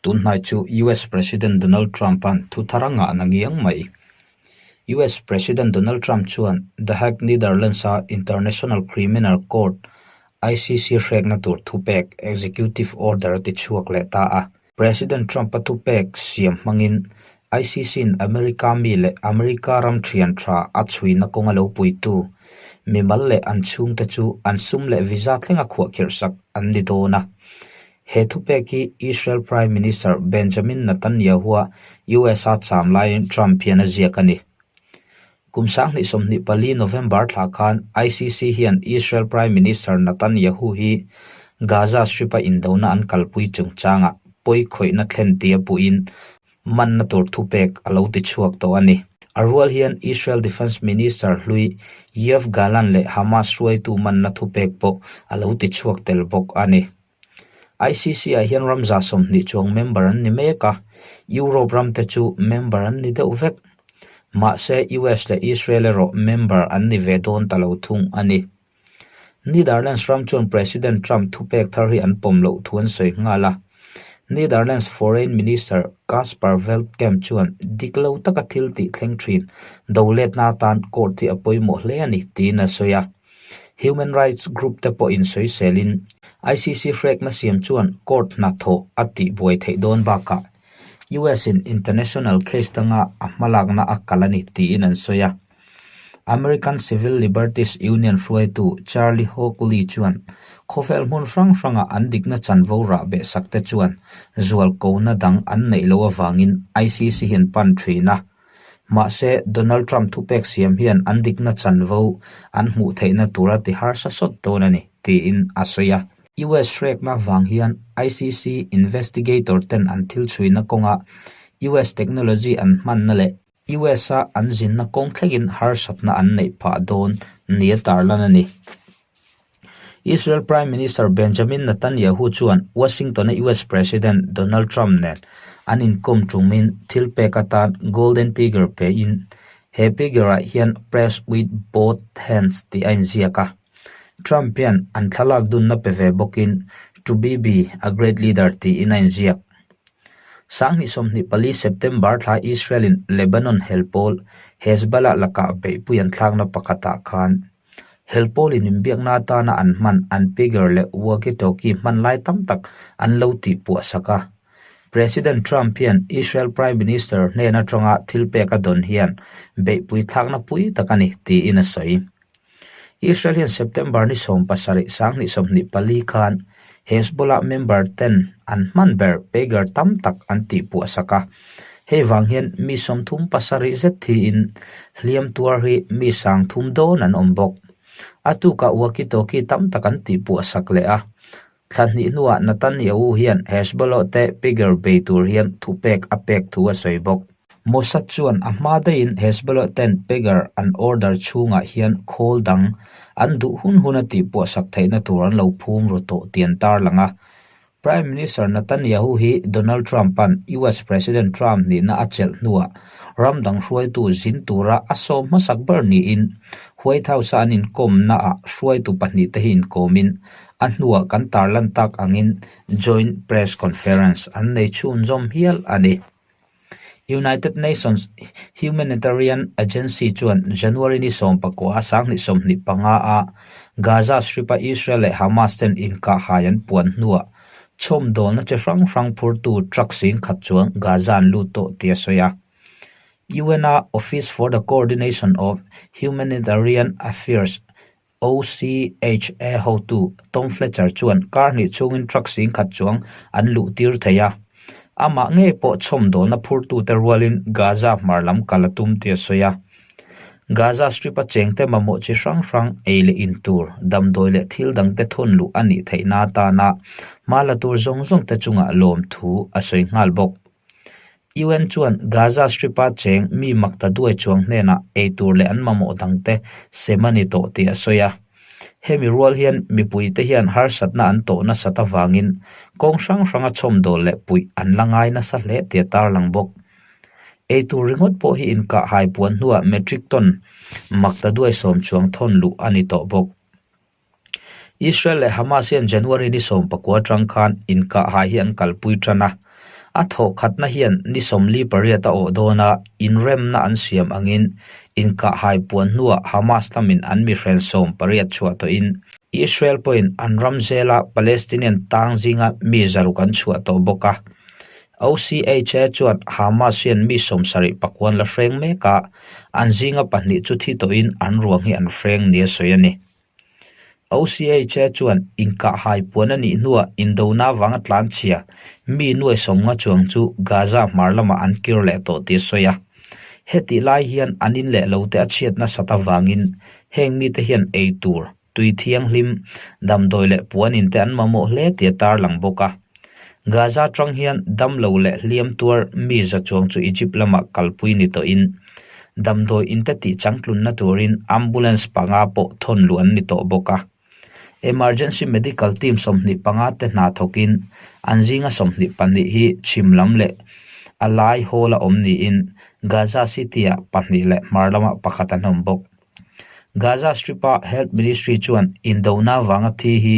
Tunhnai chu US President Donald Trump-a'n thu thar a ngah na ngiang mai. US President Donald Trump chuan The Hague, Netherlands-a International Criminal Court, ICC, hrekna tur thupek, executive order, a ti chhuak leh ta a. President Trump-a thupek siam hmangin ICC-in America mi leh America ram thian tha a chhuina kawnga lo puitu mimal leh an chhungte chu an sum leh visa thlenga khuahkhirhsak an ni dawn a. He thupek hi Israel Prime Minister Benjamin Netanyahu-a US-a cham laiin Trump hian a ziak a ni. Kum 2024 November thla khan ICC hian Israel Prime Minister Netanyahu hi Gaza Strip-a indona an kalpui chungchangah pawi khawihna thlen tia puhin manna tur thupek a lo ti chhuak tawh a ni. A rual hian Israel Defence Minister hlui Yoav Gallant leh Hamas hruaitu manna thupek pawh a lo ti chhuak tel bawk a ni. ICC-ah hian ram 20 chuang member an ni mek a, Europe ram te chu member an ni deuh vek. Mahse, US leh Israel erawh member an ni ve dawn ta lo thung a ni. Netherlands ram chuan President Trump thupek thar hi an pawm loh thu an sawi nghal a. Netherlands Foreign Minister Caspar Veldkamp chuan dik lo taka thil tih thleng thin doletna atan court hi a pawimawh hle a ni tiin a sawi a. Human rights group te pawhin sawiselin ICC hrekna siam chuan court hnathawh a tihbuai theih dawn bakah US in international case danga a hmalakna a kal a ni tiin an sawi a. American Civil Liberties Union hruaitu Charlie Hockley chuan khawvel hmun hrang hranga an dikna chanvo rah behsak te chuan zualkona dang an neih loh avangin ICC hian pan thin a. Mahse, Donald Trump thupek siam hian an dikna chanvo an hmuh theihna tura ti harsa sawt dawn a ni, tiin a sawi a. US hrekna vang hian ICC investigator ten an thil chhuina kawnga US technology an hmanna leh US-a an zinna kawng thlengin harsatna an neih phah dawn nia tarlan a ni. Israel Prime Minister Benjamin Netanyahu chuan Washington-a US President Donald Trump nen an inkawm tumin thil pek atan Golden Pigger pein he pigger-ah hian Press with both hands tih a inziak a. Trump hian an thlalak dunna pe ve bawkin To Bibi, a great leader tiin a inziak. 2024 September thla Israel-in Lebanon hel pawl Hezbollah lakah beihpui an thlakna pakhatah khan Hel pawlin inbiakna atana an hman an pager leh walkie-talkie hman lai tam tak an lo tihpuah sak a. President Trump hian Israel Prime Minister hnen atanga thil pek a dawn hian beihpui thlakna pui tak a ni tiin a sawi. Israel hian September ni 17 2024 khan Hezbollah member ten an hman ber pager tam tak an tihpuah sak a. Hei vang hian mi 37 zet thiin hliam tuar hi mi 30 dawn an awm bawk. A tukah walkie-talkie tam tak an tihpuah sak leh a. Thla hnih hnuah Netanyahu hian Hezbollah te pager bei tur hian thupek a pek thu a sawi bawk. Mossad chuan a hma daihin Hezbollah ten pager an order chhungah hian khawl dang an duh hun hun a tihpuah sak theihna tur an lo phum ru tawh tih an tarlang a. Prime Minister Netanyahu hi Donald Trump-a'n US President Trump nihna a chelh hnuah ram dang hruaitu zin tura a sawm hmasak ber niin White House-a an inkawmnaah hruaitu pahnihte hi inkawmin a hnuah kan tarlan tak angin joint press conference an nei chhunzawm hial a ni. United Nations Humanitarian Agency chuan January ni 19 2025 a Gaza Strip-a Israel leh Hamas ten inkahhai an puan hnuah chhawmdawlna chi hrang hrang phurtu truck 10,000 chuang Gaza an lut tawh tih a sawi a. UN-a Office for the Coordination of Humanitarian Affairs, OCHA hotu Tom Fletcher chuan kar hnih chhungin truck 10,000 chuang an luh tir thei a, amah ngei pawh chhawmdawlna phurtute rualin Gaza hmar lam kal a tum tih a sawi a. Gaza Strip-a chengte mamawh chi hrang hrang ei leh in tur, damdawi leh thil dangte thawn luh a nih theihna atana hma la tur zawng zawngte chungah lawmthu a sawi nghal bawk. UN chuan Gaza Strip-a cheng mi makta duai chuang hnenah ei tur leh an mamawh dangte sem a ni tawh tih a sawi a. Hemi rual hian mipuite hian harsatna an tawh nasat avangin kawng hrang hranga chhawmdawl leh puih an la ngai nasa hle tih a tarlang bawk. Ei tur ringawt pawh hi inkahhai puan hnuah metric ton makta duai sawm chuang thawn luh a ni tawh bawk. Israel leh Hamas hian January ni 19 atang khan inkahhai hi an kalpui tan a. A thawh khatna hian ni 48 a awh dawn a, inremna an siam angin inkahhai puan hnuah Hamas lamin an mihren 18 chhuah tawhin Israel pawhin an ram zela Palestinian tang zinga mi 600 an chhuah tawh bawk a. OCHA chuan Hamas hian mi 79 an la hreng mek a, an zinga pahnih chu thi tawhin an ruang hi an hreng nia sawi a ni. OCHA chuan inkahhai puan a nih hnuah indona avanga tlanchhia mi nuai 50 chuang chu Gaza hmar lamah an kir leh tawh tih a sawi a. Hetih lai hian an in leh lote a chhiat nasat avangin heng mite hian ei tur, tui thianghlim, damdawi leh puan in te an mamawh hle tih a tarlang bawk a. Gaza tang hian damlo leh hliam tuar mi za chuang chu Egypt lamah kalpui ni tawhin Damdawi in te tih changtlunna turin ambulance panga pawh thawn luh an ni tawh bawk a. Emergency medical team 25 te hna thawkin an zinga 22 hi chhim lam leh a lai hawl a awm niin Gaza City-ah pahnih leh hmar lamah pakhat an awm bawk. Gaza Strip-a Health Ministry chuan indona vanga thi hi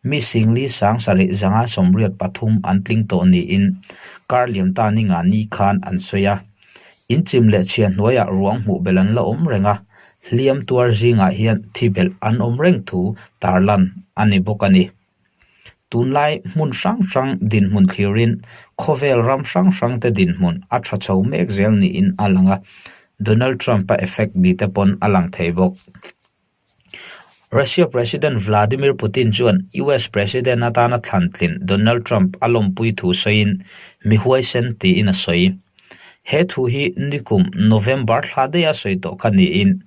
mi singli 7583 an tling tawh niin kar liam ta ni nga ni khan an sawi a. Inchim leh chhia hnuaiah ruang hmuh belh an la awm reng a, hliam tuar zingah hian thi belh an awm reng thu tarlan a ni bawk a ni. Tunlai hmun hrang hrang dinhmun thlirin khawvel ram hrang hrang te dinhmun a tha chho mek zel niin a lang a, Donald Trump-a effect ni te pawn a lang thei bawk. Russia President Vladimir Putin chuan US President atana thlantlin Donald Trump a lawmpui thu sawiin mi huaisen tiin a sawi. He thu hi nikum November thla daiha sawi tawh kha niin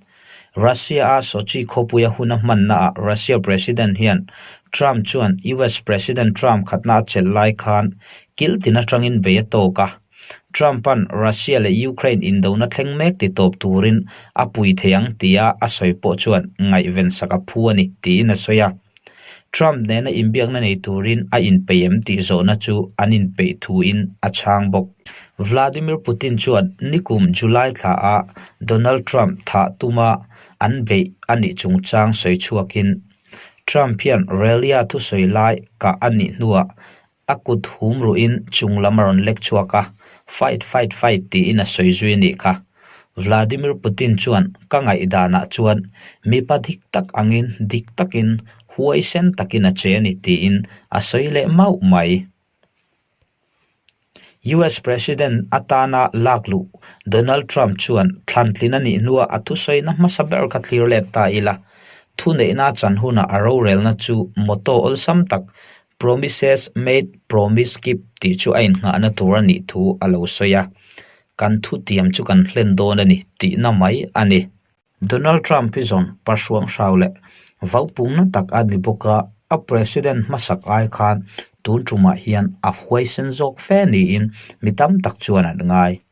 Russia-a Sochi khawpuia hun a hmannaah Russia President hian Trump chuan US President Trump khatna a chelh lai khan kiltin atangin bei a tawk a. Trump-a'n Russia leh Ukraine indona thleng mek ti tawp turin a pui thei ang tia a sawi pawh chuan ngaihven sak a phu a ni tiin a sawi a. Trump nena inbiakna nei turin a inpeih em tih zawhna chu an inpeih thuin a chhang bawk. Vladimir Putin chuan nikum July thlaah Donald Trump thah tuma an beih a nih chungchang sawi chhuakin Trump hian rally-a thusawi lai kah a nih hnuah A kut hum ruhin chung lam a rawn lek chhuak a, Fight, fight, fight tiin a sawi zui a nih kha. Vladimir Putin chuan ka ngaihdanah chuan mipa dik tak angin dik takin huaisen takin a che a ni tiin a sawi leh mauh mai. US President atana lakluh Donald Trump chuan thlantlin a nih hnuah a thusawina hmasa ber kha thlir let ta ila, thuneihna chan hunah a rorelna chu motto awlsam tak Promises made, promise keep tih chu a innghahna tur a nih thu a lo sawi a, kan thutiam chu kan hlen dawn a ni tihna mai a ni. Donald Trump hi zawn pahruang hrau leh vaupungna tak a ni bawk a, a president hmasak ai khan tun tumah hian a huaisen zawk fe niin mi tam tak chuan an ngai.